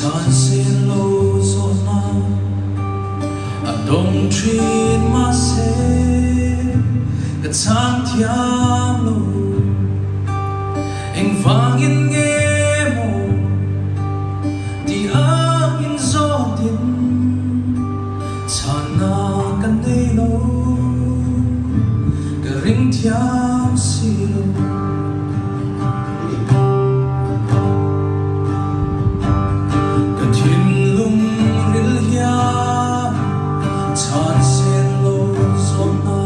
Chhan sen lo zawhna a dawng thin mahse ka chhang thiam lo. Engvangin nge maw ti angin zawtin chhanna ka nei lo, ka ring thiam si lo. Ka thinlung ril hian chhan sen lo zawhna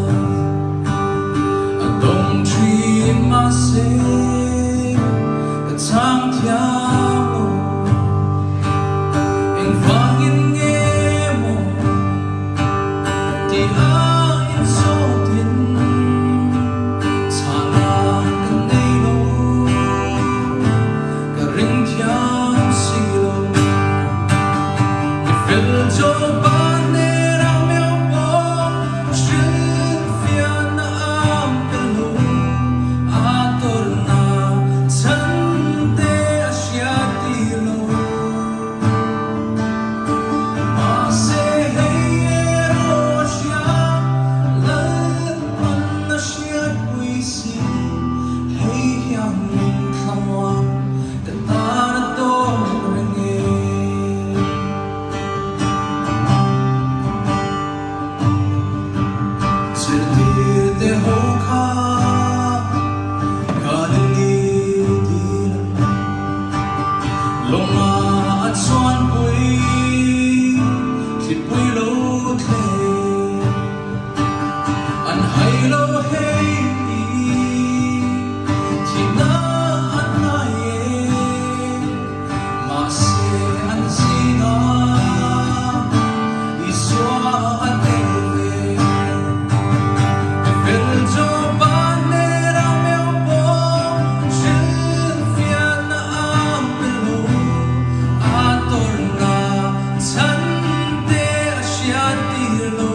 a dawng thin mahse ka chhang thiam lo. Engvangin nge maw ti a inzawtin chhana ka nei lo, ka ring thiam si lo. Mi fel chaw pa hnenah meuh pawh hrilhfiahna am pe lo, a tawrhna chhan te a hria ti lo. Mahse hei erawh a hria, Lalpan a hriatpui si, hei hian min thlamuan ka tan a tawk reng e. Zirtirte ho kha Galili dil a Lawnga a chuanpui thlipui lo thleng an hai lo hei thihna an ngai e mahse an zinga Isua a tel ve. Fel chu banner a meuh pawh hrilhfiahna a pe lo, a tawrhna chhan te a hriat tir lo.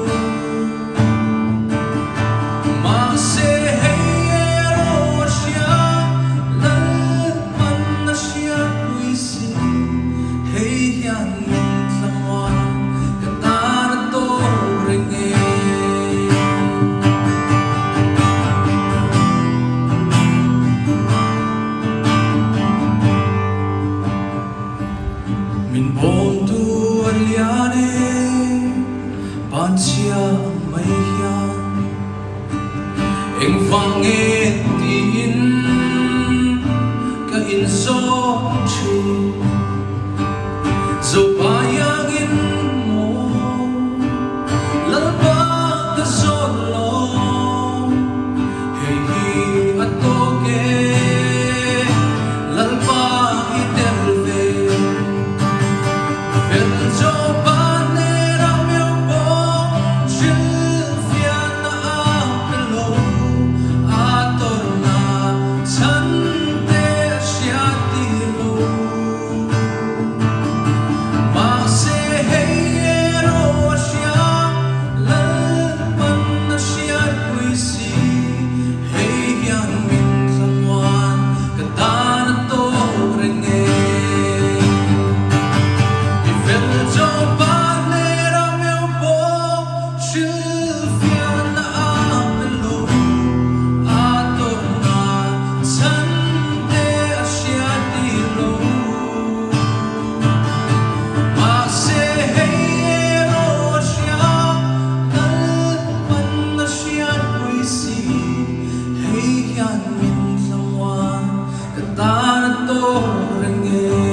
Mahse hei erawh a hria, Lalpan a hriatpui si, hei hian min thlamuan ka tan a tawk reng e. Min bawmtu a lian e, panchhia ang mai hian engvang nge tiin ka inzawm thin. Zopa iangin maw Lalpa ka zawn lo, hei hi a tawk e, Lalpa i tel ve. Fel Jopa hnenah meuh pawh hrilhfiahna a pe lo, a tawrhna chhan te a hriat tir lo. Mahse hei erawh a hria, Lalpan a hriatpui si, hei hian min thlamuan ka tan a tawk reng e. Mi fel chaw pa hnenah meuh pawh hrilhfiahna a pe lo, a tawrhna chhan te a hriat tir lo. Mahse hei erawh a hria, Lalpan a hriatpui si, hei hian min thlamuan ka tan a tawk reng e.